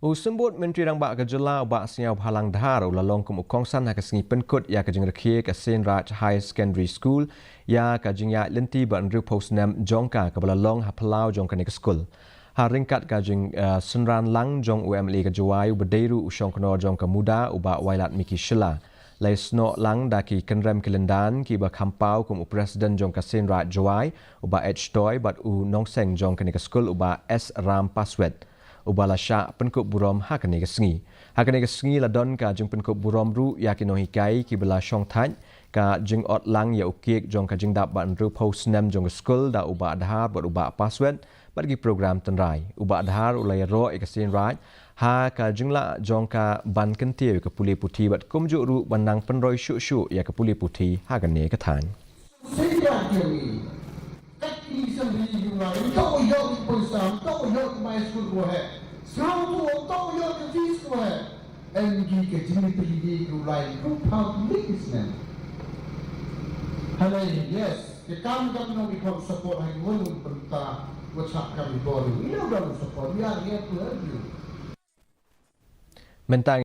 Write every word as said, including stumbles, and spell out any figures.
U Symbud Myntri Rangbah ka Jylla, u Bah Sniawbhalang Dhar, u la long kum u kongsan ha ka sngi pynkut ïa ka jingrakhe ka Seinraij Higher Secondary School ïa ka jingïaid lynti ba hynriewphew snem jong ka, kaba la long ha phyllaw jong kane ka skul. Ha ryngkat ka jing, eh, synran lang jong u M L A ka Jowai, uba dei ruh u shongknor jong ka MUDA, u Bah Wailadmiki Shylla, la ïasnoh lang da ki kynrem ki lyndan kiba kham paw kum u President jong ka Seinraij Jowai, u Bah H Toi, bad u nongseng jong kane ka skul, u Bah S Ram Paswet, uba la shah pynkup burom ha kane ka sngi. Ha kane ka sngi la don ka jingpynkup burom ruh ïa ki nonghikai kiba la shongthait, ka jingot lang ïa u cake jong ka jingdap ba hynriewphew snem jong ka skul da u Bah Dhar bad u Bah Paswet, bad ki program tynrai. U Bah Dhar u la ïaroh ïa ka Seinraij ha ka jinglah jong ka ban kyntiew ïa ka pule puthi bad kumjuh ruh ban nang pynroi shuh shuh ïa ka pule puthi ha kane ka thaiñ. Seiñ Raij jong ngi. Kat ki seiñ ri jong ngi, to ïoh ki poisa, to ïoh ki bai skul ko heh. Sngewthuh, to ïoh ki fees ko heh. Em ki ka jingpyni ka u lai, ko pha ni ki snem. Hale, yes. Ki kam kam nong ki khon support ha ki won won pynta, wat sap kam i bor. Ïa u dang support, ïa, ïa, ïa, ïa. Mynta